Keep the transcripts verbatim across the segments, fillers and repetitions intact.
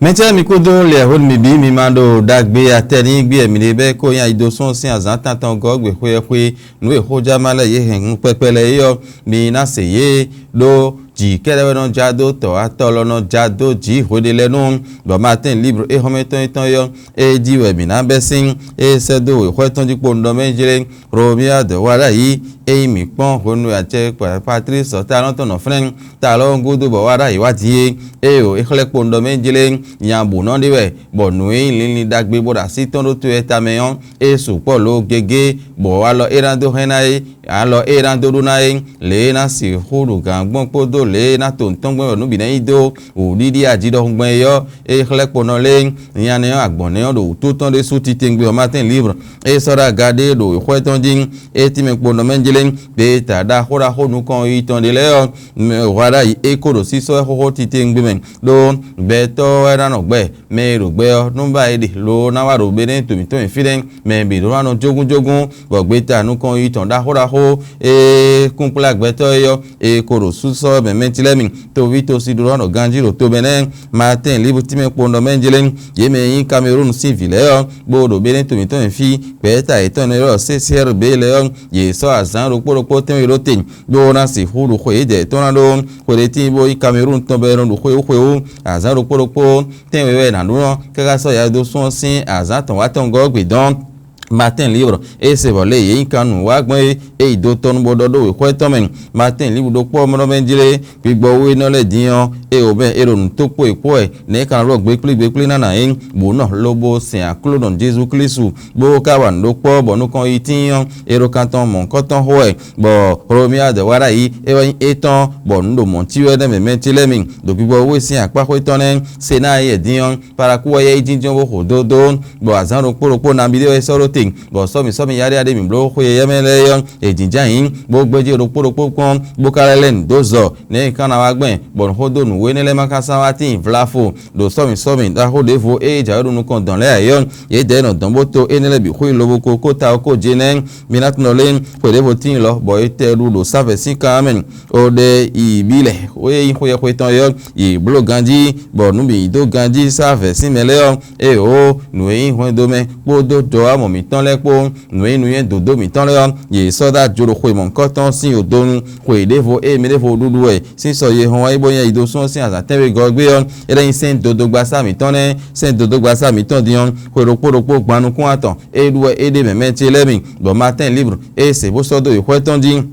Mɛtɛ́ mi kúdó lɛ̌xónú mi bǐ mi ma ɖo ɖagbe atɛ ní gbé mi ɖe bɛ́ kó nyi ayi dó sɔ́ sín azǎn tántɔn gɔ́ gbe xwé ɔ́ xwé nǔ e xójámá lɛ́ɛ yě hɛn nú kpɛkpɛ lɛ́ɛ é ɔ́, mi ná se yě. Ɖó jǐ kɛ́ɖɛ́ wɛ nɔ já dó tɔ̌ atɔ́ lɔ nɔ já dó jǐ hweɖé lɛ́ɛ nu, bɔ Matín Libre é xɔ́mɛ tɔn é tɔn é ɔ́, é jí wɛ mǐ ná bɛ́ sín. É sɛ́ dó wěxwɛ́ tɔn jí kpowun ɖɔ mɛ jlé. Romia dɔ̌ wá ɖ'ayǐ, ényí mǐ kpɔ́n hwenu e acɛ Patlísi ta nɔ tɔn nɔ flɛ́n ta lɔ́ gúdo bɔ wá ɖ'ayǐ wá din é, ée ɖo é xlɛ́ kpowun ɖɔ mɛ jlé. Nya bǔ nɔ ɖe wɛ, bɔ nǔ e nyí linlin ɖagbe bó ɖo así tɔn ɖó to ɛ tamɛ ɔ́, é sukpɔ́ lǒ gégé, bɔ alɔ é ná dó hɛn ná é, alɔ é ná dó ɖó ná é, lě e é ná sixú ɖo gǎn gbɔn kpódó lě e é ná to nǔ tɔn gbɔn wɛ nǔ bǐ ná nyí dó wǔɖiɖi ají ɖɔhun gbɔn é ɔ́, é xlɛ́ kponɔ lé. Nya nɛ́ ɔ́, agbɔ̌n nɛ́ ɔ́ ɖo wǔtu tɔn ɖésú titewungbe ɔ́ Matín Libre, é sɔ́ ɖó aga ɖé ɖo wěxwɛ́ tɔn jí. É tínmɛ kponɔ mɛ jlé, gbeta ɖaxó ɖaxó nukɔn yi tɔn ɖé lɛ́ɛ ɔ́, hwa ɖ'ayǐ é kó ɖo sísɔ́ wɛ xóxó titewungbe mɛ, ɖó gbɛtɔ́ wɛ ná nɔ gbɛ. Mɛ e ɖo gbɛ ɔ́, nú ba e ɖe lo ná wá ɖo Beɖɛ́ɛn to mǐtɔn e fínɛ́, mɛ bǐ ɖó ná nɔ jógúnjógún, bɔ gbeta nukɔn yi tɔn ɖaxó ɖaxó e kúnkplá gbɛtɔ́ é ɔ́, e ko ɖo súsɔ́ mɛ mɛtilɛ́mi, toví tosi ɖó ná ɖɔ ganjí ɖo to mɛ nɛ́. Matín Libre tínmɛ kpowun ɖɔ mɛ jlé, yě mɛ e nyí Kamerúnu sín vǐ lɛ́ɛ ɔ́, bó ɖo Beɖɛ́ɛn to mǐtɔn e fí, gbɛ̌ta yětɔn e nɔ ylɔ́ Sesɛ́ɛr bě lɛ́ɛ ɔ́, yě sɔ́ azǎn ɖokpó ɖokpó tɛ́nwe ɖó te, ɖó ná sixú ɖo xwe yědɛɛ tɔn ná ɖó. Xwe ɖé tíin bó nyí Kamerúnu tɔn bɔ è nɔ ɖo xwewú xwewú, azǎn ɖokpó ɖokpó tɛ́nwe wɛ è nǎ ɖó ɔ́, káká sɔ́ yǎ dó sún ɔ́ sín azǎn tɔn wá tɔn gɔ́ ɔ́ gbe dɔn. Matín Libre, é se vɔ̌ lě e yě nyí kan nǔ wá gbɔn é, é yi do tɔn nu bó ɖɔ ɖó wěxwɛ́ tɔn mɛ. Matín Libre ɖokpó ɔ́ mɔ ɖɔ mɛ jlé, gbigbɔ wú énɛ́ lɛ́ɛ din ɔ́, é wǒ mɛ é ɖo nǔ tó kpó è kpó wɛ, nɛ̌ é ka nɔ ɖɔ gbeklí gbeklí ná nǎ nyí, bǔ nɔ lobo sɛn Aklúnɔ Jezu Klísu, bó ka wa nǔ ɖokpó ɔ́, bɔ nukɔn yi tíin ɔ́, é ɖo kan tɔn mɔ̌hunkɔtɔn xo wɛ, bɔ Hlomia dɔ̌ wá ɖ'ayǐ, é wɛ nyí étɔn, bɔ nǔ ɖo mɔ̌ cí wɛ nɛ́ mɛ Mɛtilɛ́mi, ɖo gbigbɔ wú e sín akpá xwé tɔn nɛ́, Senáa yɛ din ɔ́, Palakú wɛ yɛ yi jínjɔ́n bó xo dódó, bɔ azǎn ɖokpó ɖokpó nabí ɖé wɛ é sɔ́ ɖó te, bɔ sɔ́mǐ sɔ́mǐ yaɖéyaɖé mǐ bló xwe yɛyɛ́ mɛ lɛ́ɛ ɔ́, è jǐnján yǐ, bó gbéjé ɖokpó ɖokpó kpɔ́n, bó ka lɛ́ lɛ́ nǔ dó zɔ, nɛ̌ è ka ná wá gbɛn, bɔ nǔxódó nǔwó énɛ́ lɛ́ɛ ma ka sán wá tíin vlafo, ɖo sɔ́mǐ sɔ́mǐ ɖaxó ɖěvo e jǎwe ɖo nukɔn dɔn lɛ́ɛ ǎ é ɔ́, yě dɛ nɔ dɔn bó to énɛ́ lɛ́ɛ bǐ xwé lobo ko kó ta ɔ́ kó jé nɛ́. Mi ná tunɔ lé, xwe ɖěvo tíin lɔ, bɔ è tɛ ɖu ɖo sávɛ̌ sín kan mɛ. Oɖe yi bí lɛ, xwe e nyí xwe xwe tɔn é ɔ́, yi bló ganjí, bɔ nǔ bǐ dó ganjí sávɛ̌ sín mɛ lɛ́ɛ ɔ́, ée ó, nǔ e nyí hwɛndo mɛ kpódó dɔ̌ amɔ mǐtɔn lɛ́ɛ kpó, nǔ e nyí nǔnywɛ́ dǒdó mǐtɔn lɛ́ɛ ɔ́, yě sɔ́ dó ajo ɖo xwe mɔ̌hunkɔtɔn sín odonu. Xwe ɖěvo e mɛ ɖěvo ɖuɖu wɛ sín sɔ yehɔn wá yi bó nyɛ yi dó sún ɔ́ sín azǎn tɛ́nwe gɔ́ gbé ɔ́, é lɛ́ nyí sɛ́n dodógbasá mǐtɔn nɛ́. Sɛ́n dodógbasá mǐtɔn din ɔ́, xwe ɖokpó ɖokpó gban nukún atɔn é ɖu wɛ é ɖe mɛ mɛ ce lɛ́ɛ mi, bɔ Matín Libre é se bó sɔ́ dó yi xwɛ tɔn jí.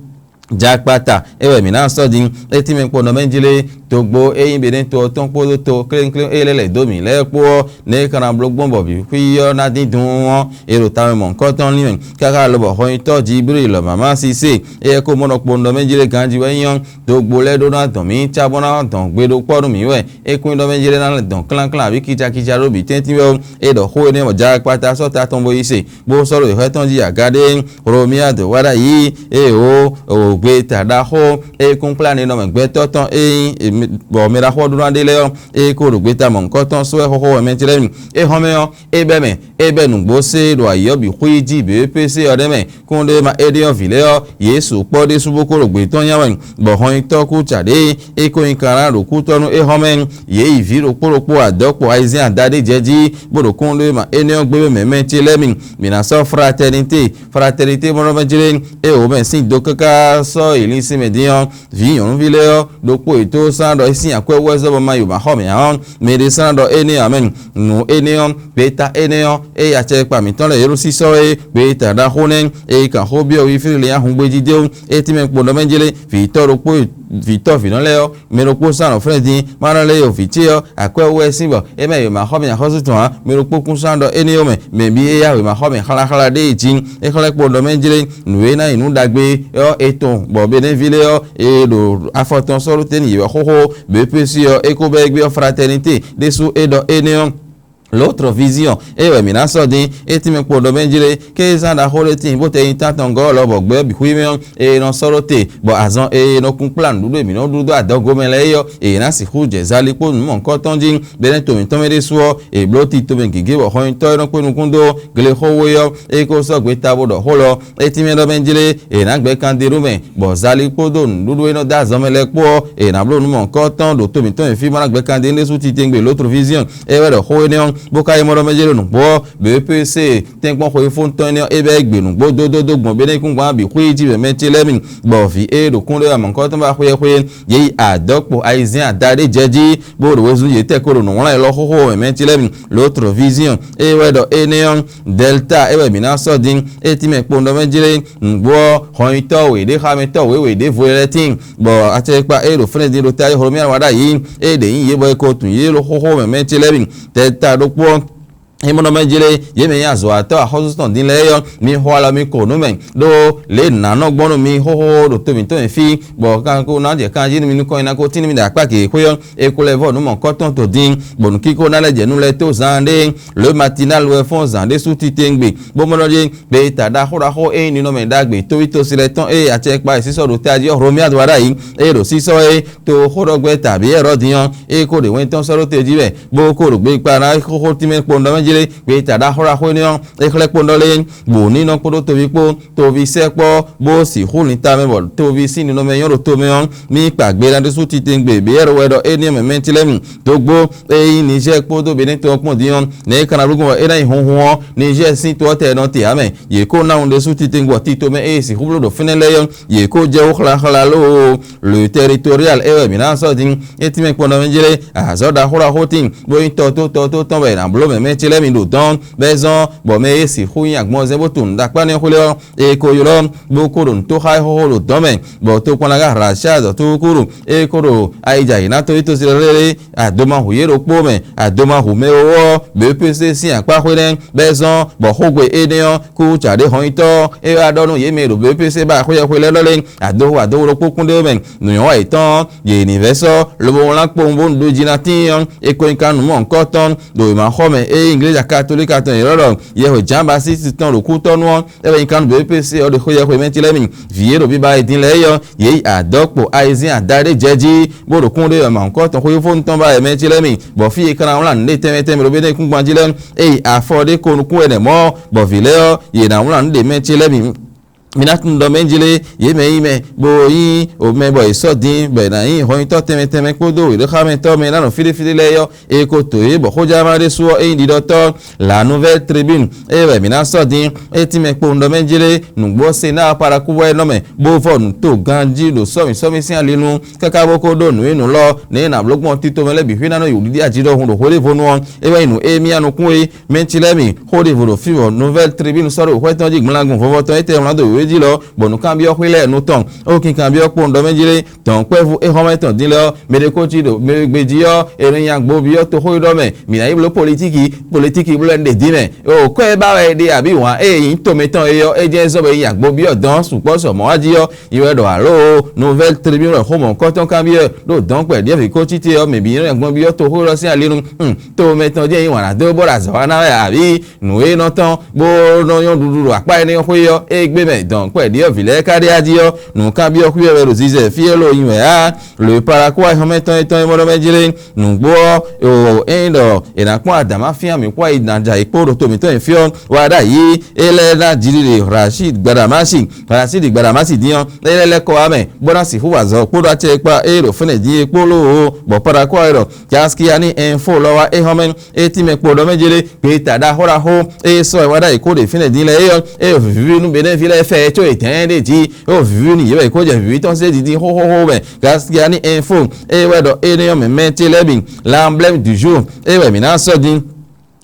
Jakpata é wɛ mǐ ná sɔ́ din. É tínmɛ kpɔ́ nɔ mɛ jlé, dogbo é nyí Benin to ɔ́ tɔn kpódó to klénkléŋ é lɛ́ lɛ̌ dó mǐ lɛ́ɛ kpó ɔ́, nɛ̌ é ka ná bló gbɔn bɔ vǐ xwí ɔ́ ná dín dun ɔ́, é ɖo tawun mɔ̌hunkɔtɔn lín wɛ. Káká lobɔ hɔnnyitɔ́ Jiblíi lɔ mǎmá Sisée, éyɛ́ ko mɔ ɖɔ kpowun ɖɔ mɛ jlé ganjí wɛ nyí ɔ́, dogbo lɛ́ɛ ɖó ná dɔn mǐ cá bó ná dɔn gbe ɖokpɔ́ nú mǐ wɛ. É kún nyí ɖɔ mɛ jlé ná dɔn klánklán abǐ kicakica ɖó bǐ tɛ́ntin wɛ ó. É ɖɔ xó énɛ́ bɔ Jakpata sɔ́ ta tɔn bo yi se, bó sɔ́ ɖo yěxwɛ́ tɔn jí agaɖé. Hlomia dǒ wá ɖ'ayǐ, ée wǒ wǒ gbeta ɖaxó, é kún kplá ninɔmɛ gbɛtɔ́ tɔn é nyí bɔ mɛ ɖaxó ɔ́ ɖó ná ɖe lɛ́ɛ ɔ́, é kó ɖo gbeta mɔ̌hunkɔtɔn sɔ́ wɛ xóxó wɛ mɛ ce lɛ́ɛ mi. É hɔn mɛ ɔ́, é bɛ́ mɛ, é bɛ́ nǔgbó sé ɖo ayǐ ɔ́ bǐ xwí jí bě pé sé ɔ́ ɖɛ́ mɛ. Kúnɖéma éɖée ɔ́ vǐ lɛ́ɛ ɔ́, Yě sukpɔ́ ɖésú bó ko ɖo gbětɔ́ nya wɛ, bɔ hɔnnyitɔ́ kú caɖé, é ko nyí kanlá ɖo kútɔ́ nú éhɔ́mɛ. Yě yi vǐ ɖokpó ɖokpó adɔ̌kpo ayizɛ́n adaɖé jɛ jí, bó ɖo kúnɖéma énɛ́ ɔ́ gbé mɛ mɛ ce lɛ́ɛ mi. Mǐ ná sɔ́ fratɛnité, fratɛnité mɔɖɔmɛ jlé, é wǒ mɛ sín do káká sɔ́ yi linsin mɛ dín ɔ́, vǐ nyɔ̌nuví lɛ́ɛ ɔ́, ɖokpó yětɔn sán ɖɔ é sín akwɛ́ wú wɛ zɔ́ bɔ ma yi wǒ ma xɔ mɛ ǎ ɔ́, mɛ ɖé sán ɖɔ énɛ́ ǎ mɛ. Nǔ énɛ́ ɔ́, gbeta énɛ́ ɔ́, ée acɛkpa mǐtɔn lɛ́ɛ yě ɖo sísɔ́ é, gbeta ɖaxó nɛ́, ée kan xó byɔ́ wi fí lě nyi ahun gbéjí dó, é tínmɛ kpo nɔ mɛ jlé, vǐtɔ́ ɖokpó vǐtɔ́ vǐnɔ lɛ́ɛ ɔ́, mɛ ɖokpó sán nɔ flɛ́n din, má nɔ lɛ́ yɔ vǐ ce ɔ́, akwɛ́ wú wɛ sín bɔ é mɛ yě ma xɔ mì axɔ́sú tɔn ǎ. Mɛ ɖokpó kún sán ɖɔ énɛ́ ɔ́ mɛ, mɛ bǐ é yá wě ma xɔ mì xláxlá ɖé jí. É xlɛ́ kpo nɔ mɛ jlé, nǔ e ná nyí nǔ ɖagbe ɔ́, é tɔn bɔ Benin ví lɛ́ɛ ɔ́, é ɖo afɔ tɔn sɔ́ ɖó tɛ́ntin yě wɛ xóxó. Běpesi ɔ́, é ko bɛ́ égbé ɔ́ fratɛnité ɖésú é ɖɔ énɛ́ ɔ́. L'autre vision, eye wɛ mǐ ná sɔ́ dín, é tínmɛ kpo ɖɔ mɛ jlé, ké zán ɖaxó ɖé tíin bó tɛ nyi tántɔngɔ́ lɔ bɔ gbɛ bǐ xwí mɛ ɔ́, eye nɔ sɔ́ ɖó te, bɔ azɔn eye nɔ kún kplá nǔɖuɖu e mǐ nɔ ɖu dó adɔgo mɛ lɛ́ɛ é ɔ́, eye ná sixú jɛ zali kpó nǔ mɔ̌hunkɔtɔn jí, bɔ énɛ́ to mǐtɔn mɛ ɖésú ɔ́, è bló tito mɛ gěgé bɔ xɔnyitɔ́ e nɔ kpé nukún dó glexówó é ɔ́, é ko sɔ́ gbeta bó ɖɔ xó lɔ, é tínmɛ ɖɔ mɛ jlé, è nǎ gbɛ kandeɖó mɛ, bɔ zali kpódó nǔɖuɖu e nɔ dó azɔn mɛ lɛ́ɛ kpó ɔ́, è nǎ bló nǔ mɔ̌hunkɔtɔn ɖo to mǐtɔn e fí ma ná gbɛ kandeɖó ɖésú titewungbe l'autre vision. É wɛ ɖɔ xó énɛ́ ɔ́, bó ka yi mɔ ɖɔ mɛ jlé nǔgbó ɔ́, B P C tɛ́nkpɔ́n xweyífó tɔn énɛ́ ɔ́, é bɛ́ gbe nǔgbó dódódó gbɔn bé ná nyí kúngban bǐ xwí jí mɛ mɛ ce lɛ́ɛ mi, bɔ vǐ e ɖo kúnɖé wɛ mɔ̌hunkɔtɔn ba xwé ɔ́ xwé, yě yi adɔ̌kpo ayizɛ́n ada ɖé jɛ jí, bó ɖo wezun yětɛn ko ɖo nǔ wlán élɔ́ xóxó mɛ mɛ ce lɛ́ɛ mi. L'autre vision, é wɛ ɖɔ énɛ́ ɔ́, Delta é wɛ mǐ ná sɔ́ din, é tínmɛ kpowun ɖɔ mɛ jlé, nǔgbó ɔ́, hɔnyitɔ́ wěɖéxamɛtɔ́ wěwé ɖěvo lɛ́ɛ tíin, bɔ acɛkpa e ɖo fɛ́nɛ din ɖo ta e Hlomia wá ɖ'ayǐ, e ɖě nyí yě bɔ è ko tunwun yě ɖo xóxó mɛ mɛ ce lɛ́ɛ bǐ. Tɛta ɖokpó ɔ́, é mɔ ɖɔ mɛ jlé, yě mɛ nyí azɔ̌watɔ́ axɔ́sú tɔn din lɛ́ɛ ɔ́, mi xo alɔ mi ko nǔ mɛ, ɖó lě nǎ nɔ gbɔn nú mi xóxó ɖo to mǐtɔn e fí, bɔ kanko ná jɛ kanjí nú mi nukɔn e ná ko tín nú mi ɖo akpá gěgé xwé ɔ́, è ko lɛ́ vɔ nǔ mɔ̌kɔtɔn to din, bɔ nǔkíko ná lɛ́ jɛ nú lɛ́ɛ tó zaan ɖé. Le matinal wɛ fɔ́n zǎn ɖésú titewungbe, bó mɔ ɖɔ jé, gbeta ɖaxó ɖaxó e nyí ninɔmɛ ɖagbe tóví tosi lɛ́ɛ tɔn e acɛkpa e sísɔ ɖo tají ɔ́ Hlomia wá ɖ'ayǐ, eye ɖo sísɔ e to xóɖɔgbɛ́ta bǐ Hɛlɔ́di ɔ́, ée ko ɖe wɛn tɔn sɔ́ ɖó te jí wɛ, bó ko ɖo gbekpa ná xóxó tínmɛ kpowun ɖɔ mɛ jlé, gbeta ɖaxó ɖaxó énɛ́ ɔ́, é xlɛ́ kpowun ɖɔ lé, bɔ nínɔ kpódó toví kpó, toví sɛ́ kpɔ́, bó sixú lin tamɛ bɔ toví sín ninɔmɛ nyɔ́ ɖo tomɛ ɔ́, mì kpa gbe ná ɖésú titewungbe bǐ Hɛlɔ́di wɛ ɖɔ énɛ́ mɛ mɛ Tilɛ́mu dó gbó, ényí Nizɛ́ɛ kpódó Benɛ́tɔn ɔ́ kpɔ́n din ɔ́, nɛ̌ é ka ná bló gbɔn bɔ é ná nyí hunhun ɔ́, Nizɛ́ɛ sín to ɔ́ tɛ nɔ te ǎ mɛ. Yě kó ná wun ɖésú titewungbe ɔ́ tito mɛ e è sixú bló ɖo fínɛ́ lɛ́ɛ ɔ́, yě kó jɛ wú xláxlá lóo. Le territorial é wɛ mǐ ná sɔ́ din, é tínmɛ kpɔ́n ɖɔ mɛ jlé, azɔ̌ ɖaxó ɖaxó tíin, bó nyí tɔtó tɔtó tɔn bɔ è nǎ bló mɛ mɛ ce lɛ́ɛ mi ɖo dɔn, bɔ é zɔ́n bɔ mɛ e sixú nyi agbɔnzɛ́n bó tunwun ɖo akpá nɛ́ xwlé ɔ́, é ko ylɔ́, bó ko ɖo nǔ tó xá xóxó ɖo dɔ̌n mɛ, bɔ tokpɔnlaga Hlacáa dɔ̌túkúɖu é ko ɖo ayijǎyǐ ná tóyítósi lɛ́ɛ lé, adoma hu yě ɖokpó mɛ, adoma hu mɛ ɔ́, B P C sín akpá xwé nɛ́, bɔ é zɔ́n bɔ xógbe énɛ́ ɔ́, kúcaɖé hɔnyitɔ́ é wá ɖɔ nú yě mɛ e ɖo B P C ba xwé ɔ́ xwé lɛ́ɛ ɖɔ lé, adohu adohu ɖokpó kún ɖé mɛ, nǔnywɛ́ yětɔn, yě ní vɛ́ sɔ́ lobo wlán kpowun bó ɖó jí ná tíin ɔ́, é ko nyí ka nǔ mɔ̌hunkɔtɔn ɖo wěmaxɔmɛ e nyí Igleja Katolíka tɔn yě ɖɔ ɖɔ yɛhwe Jǎan Batisiti tɔn ɖo kútɔ́nú ɔ́, é wɛ nyí ka nú B P C ɔ́ ɖo xwé yɛhwe mɛ ce lɛ́ɛ mi. Vǐ e ɖo biba e din lɛ́ɛ é ɔ́, yě yi adɔ̌kpo ayizɛ́n ada ɖé jɛ jí, bó ɖo kún ɖé wɛ mɔ̌hunkɔtɔn xwéfófónu tɔn ba wɛ mɛ ce lɛ́ɛ mi, bɔ fí e é ka ná wlán nǔɖé tɛnmɛ tɛnmɛ ɖo bé nɛ́ kúngban jí lɛ́ɛ, é yi afɔ ɖé ko nukún wɛ nɛ̌ mɔ̌, bɔ vǐ lɛ́ɛ ɔ́, yě ná wlán nǔɖé mɛ ce lɛ́ɛ mi. Mi ná tunwun ɖɔ mɛ jlé yě mɛ nyí mɛ, bó nyí omɛ bɔ è sɔ́ din, bɔ è nǎ nyí hɔnyitɔ́ tɛnmɛ tɛnmɛ kpódó wěɖéxámɛtɔ́ mɛ e ná nɔ fíɖéfíɖé lɛ́ɛ é ɔ́, è ko to yě bɔ xójánma ɖésú ɔ́, é nyí ɖiɖɔtɔ́. La Nouvelle Tribune, é wɛ mǐ ná sɔ́ din, é tínmɛ kpowun ɖɔ mɛ jlé nǔgbó Senáa Palakúwɛ́nɔ mɛ, bó vɔ nǔ to ganjí ɖo sɔ́mǐ sɔ́mǐ sín ali nu, káká bó ko ɖó nǔ e nǔ lɔ nɛ̌ è nǎ bló gbɔn tito mɛ lɛ́ɛ bǐ xwíná nɔ yi wǔɖiɖi ají ɖɔhun ɖo hweɖévonu ɔ́, é wɛ nyí nǔ e mì ya nukún é. Mɛtilɛ́mi, xó ɖěvo ɖo fí bɔ Nouvelle Tribune sɔ́ ɖo xwé tɔn jí gblangun vɔvɔ tɔn e tɛ wlán dó wěwé jí lɔ, bɔ nǔkanbyɔ́ xwé lɛ́ɛ nu tɔn, ó kinkanbyɔ́ kpowun ɖɔ mɛ jlé, dɔ̌nkpɛ́vú e xɔ́mɛ tɔn din lɛ́ɛ ɔ́, mɛ ɖé ko cí ɖo mɛ gbe jí ɔ́, è nɔ nya gbobyɔ́ toxóɖɔ mɛ, mǐ ná yi bló politiki, politiki bló wɛ un ɖe dín mɛ. O kɔ́ e ba wɛ è ɖe abǐ wǎn e nyí tomɛ tɔn é ɔ́, é jɛ́n zɔ́n bɔ è yi agbobyɔ́ dɔn sukpɔ́ sɔ mɔ̌ wá jí ɔ́, yi wɛ ɖɔ alo Nouvelle Tribune wɛ xó mɔ̌hunkɔtɔn kanbyɔ́ ɖo dɔ̌nkpɛ ɖyɔ̌vǐ kó cí te ɔ́, mɛ bǐ nyɔ́ gbɔn byɔ́ toxóɖɔ sín ali nu. Hmm, tomɛ tɔn jɛ́n nyí wǎn ná dó bó ɖo azɔ̌ wa ná wɛ abǐ? Nǔ e nɔ tɔn bó nɔ nyɔ́ ɖuɖu ɖo akpá énɛ́ xwé ɔ́, é gbé mɛ dɔ̌nkpɛ ɖyɔ̌vǐ lɛ́ɛ ka ɖe ají ɔ́, nǔkanbyɔ́ xwí wɛ ɖo zizɛ fí élɔ́ nyi wɛ á. Le Paraguay xɔmɛtɔn etɔn e mɔ ɖɔ mɛ jlé nǔgbó ɔ́, o ényí ɖɔ è nǎ kpɔ́n adǎma fín mǐ kpó ayi ná jɛ ayǐ kpó ɖo to mǐtɔn nyi fí ɔ́, wá ɖ'ayǐ é lɛ́ ná jǐɖiɖe Rashid Gbadamasi, Rashid Gbadamasi dín ɔ́, é lɛ́ lɛ́ kɔ wá mɛ, bó ná sixú wa azɔ̌ kpódó acɛkpa e ɖo fínɛ́ dín é kpó lóo, bɔ Paraguay ɖɔ Gaskiya ní info lɔ wá é hɔn mɛ, é tínmɛ kpo ɖɔ mɛ jélé, gbeta ɖaxó ɖaxó, é sɔ́ ɛ wá ɖ'ayǐ kó ɖe fínɛ́ dín lɛ́ɛ é ɔ́, é ɖo vǐví nú Benɛ́ví lɛ́ɛ fɛ có è dɛ̌n ɖé jí, é ɖo vǐví nú yě wɛ è kó jɛ vǐví tɔn zé didi xóxóxó mɛ. Gaskiya ní info, é wɛ ɖɔ énɛ́ ɔ́ mɛ mɛ ce lɛ́ɛ bǐ, l'emblème du jour, é wɛ mǐ ná sɔ́ din.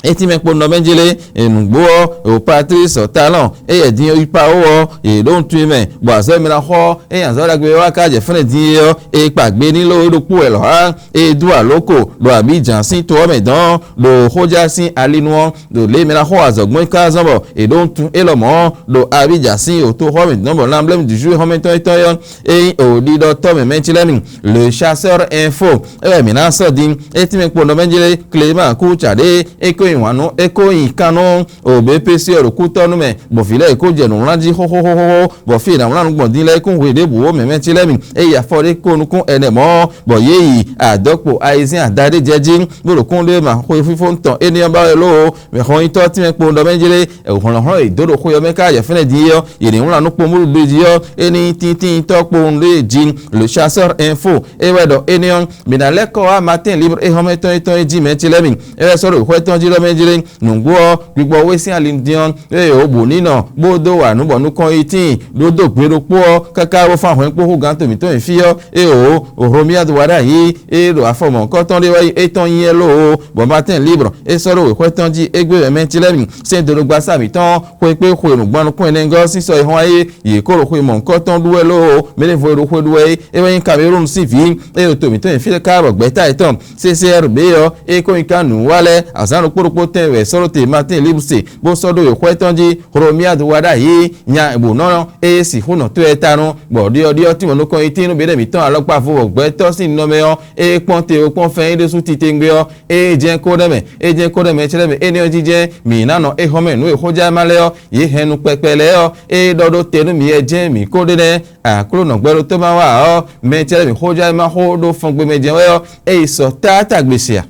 É tínmɛ kpo nɔ mɛ jélé, è nǔgbó ɔ́, è wǒ Patlísi Talɔn, é yɛ din ɔ́ yi Pawo ɔ́, è ɖǒ nutun i mɛ, bɔ azɔ̌ e mɛ ná xɔ ɔ́, é nyi azɔ̌ ɖagbe e wá ká jɛ fɛ́nɛ din é ɔ́, è kpa gbe n'i lóo é ɖokpó wɛ lɔ̌ á. É dó alǒ ko ɖo Abíjan sín to ɔ́ mɛ dɔ̌n, ɖo xójá sín ali nu ɔ́, ɖo lě e mɛ ná xɔ azɔ̌ gbɔn é ká zɔ́n bɔ è ɖǒ nutun élɔ́ mɔ̌ ɔ́, ɖo Abíjan sín otoxɔ mɛ dɔ̌n bɔ l'emblème du jour xɔ́mɛtɔn étɔn é ɔ́, é nyí òɖiɖɔtɔ́ mɛ Mɛtilɛ́ni, le chasseur info, é wɛ mǐ ná sɔ́ din. É tínmɛ kpo nɔ mɛ jlé Clément Kúcaɖé, é ko Wǎn nú é kó nyi kan nú òbépesi ɔ́ ɖo kútɔ́nú mɛ, bɔ vǐ lɛ́ɛ yě kó jɛ nǔwlán jí xóxóxóxó, bɔ fí e è nǎ wlán nǔ gbɔn dín lɛ́ɛ é kún hwe ɖěbǔ ó mɛ̌mɛ́ ce lɛ́ɛ mi. É yi afɔ ɖé kó nukún ɛnɛ mɔ̌, bɔ yě yi adɔkpo ayizɛ́n ada ɖé jɛ jí, bó ɖo kún ɖé ma xwe fífó tɔn énɛ́ ɔ́ ba wɛ lóo. Mɛ xɔnyitɔ́ tínmɛ kpowun ɖɔ mɛ jlé, hlɔ̌nhlɔ́n e dǒ ɖo xwe ɔ́ mɛ ká jɛ fɛ́nɛ din é ɔ́, yě ní wlán nú kpomúɖuɖu jí ɔ́, é ní tíntínnyitɔ́ kpowun ɖé jí. Le Chasseur Info é wɛ ɖɔ énɛ́ ɔ́, mǐ ná lɛ́ kɔ wá Matin Libre éhɔ́mɛ tɔn e tɔn e jí mɛ ce lɛ́ɛ mi. É wɛ sɔ́ ɖo xwɛ tɔn jí ɖɔ mɛ jlé. Nǔgbó ɔ́, gbigbɔ wé sín ali din ɔ́, eye wǒ bǔ ní nɔ, bó dó wa nǔ bɔ nukɔn yi tíin, ɖó dó gbe ɖokpó ɔ́, káká bó fán hwɛ̌n kpó hú gǎn to mǐtɔn e fí ɔ́, eye wǒ, Hlomyadu wá ɖ'ayǐ, eye ɖo afɔ mɔ̌hunkɔtɔn ɖé wɛ nyí étɔn nyí é lóo, bɔ Matin Libre é sɔ́ ɖó wěxwɛ́ tɔn jí égbé mɛ mɛ ce lɛ́ɛ mi. Sɛ́n dodogbaṣá mǐtɔn xwe kpé xwe nǔgbannukún ɛnɛ gɔ́ sín sɔ e hɔn wá é, yě kó ɖo xwe mɔ̌hunkɔtɔn ɖu wɛ lóo, mɛ ɖěvo e ɖo xwe ɖu wɛ é, é wɛ nyí Kamerúnu sín vǐ, eye ɖo to mǐtɔn nyi fí káká bɔ gbɛ̌ta yětɔn C C R B ɔ́, é kó nyí ká nǔwiwa lɛ́ɛ azǎn ɖokpó ɖokpó tɛn wɛ sɔ́ ɖó te Matin Libre se, bó sɔ́ ɖó wěxwɛ́ tɔn jí. Hlomyadu wá ɖ'ayǐ nya bǔ nɔ ée sixú nɔ tó ɛ ta nú, bɔ ɖyɔɖyɔ tínmɛ nukɔn yi tín nú mǐɖée mǐtɔn alɔkpa vo bɔ gbɛtɔ́ sín nɔ mɛ ɔ́, é kpɔ́n te kpɔ́n fɛ́n é ɖésú titewungbe ɔ́, é jɛ́n kó ɖɛ mɛ, é jɛ́n kó ɖɛ mɛ clɛ́ mɛ énɛ́ ɔ́ jijɛ. Mǐ ná nɔ é xɔ́ mɛ nǔ e xójá ma lɛ́ɛ ɔ́, yě hɛn nukpɛkpɛ lɛ́ɛ ɔ́, é ɖɔ ɖó te nú mǐ wɛ jɛ́n mǐ kó ɖe nɛ́. Aklúnɔ gbɛɖótɔ́ ma wa ɔ́, mɛ clɛ́ mǐ xójá ma xó ɖó fɔngbe mɛ jɛ́n wɛ ɔ́, é yi sɔ táátagbe se a?